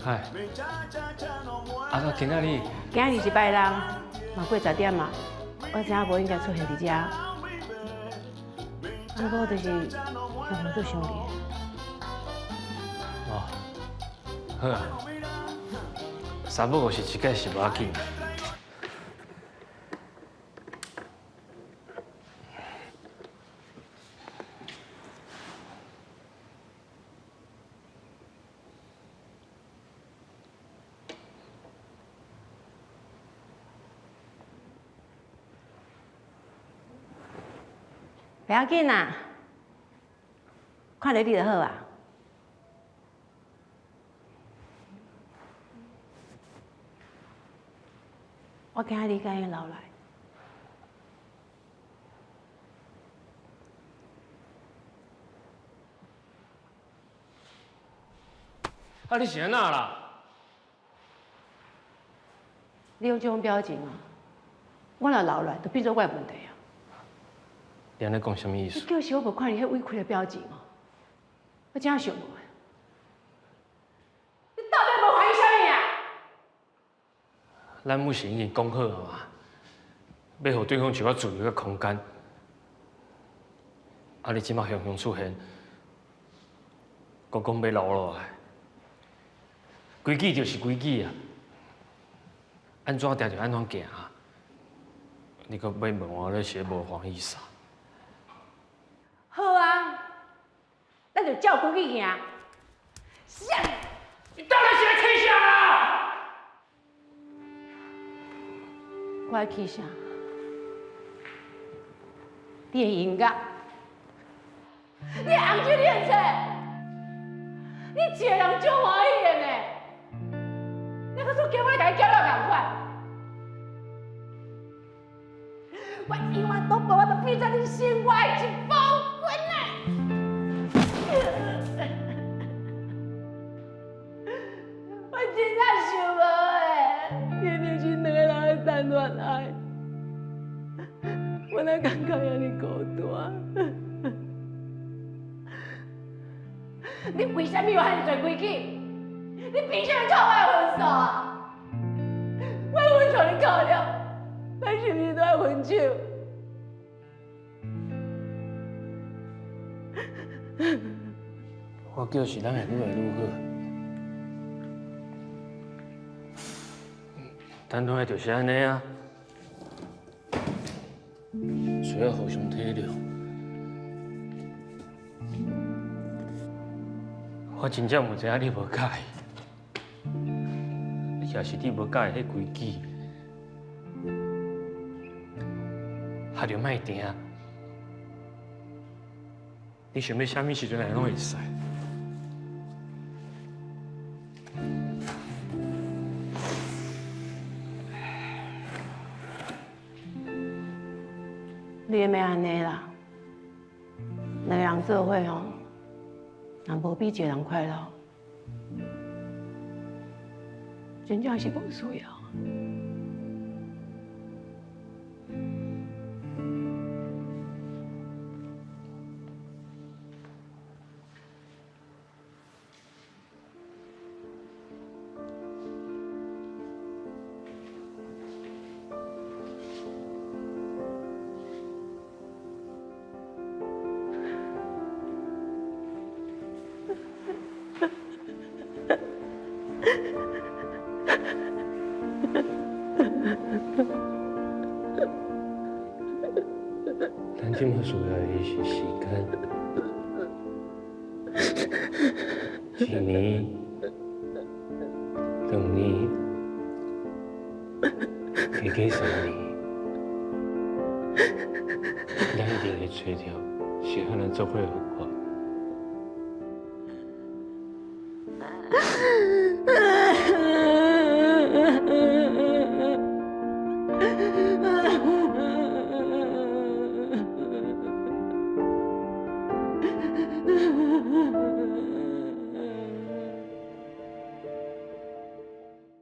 嗨，啊，那今仔日，今仔日是拜六，嘛过10点啊，我知影无应该出现伫遮，不过就是雄雄做想你。哦，好啊，三不五时一摆是无要紧。袂要紧啦，看著你就好啊。我惊你共伊留來。啊！你是按怎啦？你用這種表情哦，我若留來，就變做我的問題啊。你按呢講啥物意思？你就是我無看你彼委屈的表情哦，我真想無。你到底無歡喜啥物啊？咱毋是已經講好啊嘛，欲予對方一寡自由的空間。啊！你這馬雄雄出現，閣講欲留落來，規矩就是規矩啊，按怎定就按怎行啊。你閣欲問我，你是咧無歡喜啥？好啊，咱就照規矩行。啥？你到底是咧氣啥啦？我咧氣啥？你的音樂，你的紅酒你會切，你一个人足歡喜的呢。你閣說叫我來共你叫了仝款，我永遠都無法度變做你生活的一部分啊！我真正想無的，明明是兩个人咧談戀愛，我哪感覺遐爾孤單？你為啥物有遐爾濟規矩？你憑啥物扣我的分數啊？我的分數你扣了，咱是毋是都愛分手？我叫是咱會愈來愈好，談戀愛就是按呢啊，需要互相體諒。我真正毋知影你無佮意，也是你無佮意彼規矩，啊就莫定。你想欲啥物時陣來攏會使。你也袂按呢啦，兩個人做伙吼，若無比一個人快樂，真正是無需要。咱這馬需要的是時間，一年、兩年，加加3年，咱一定會揣著適合咱做伙的方法。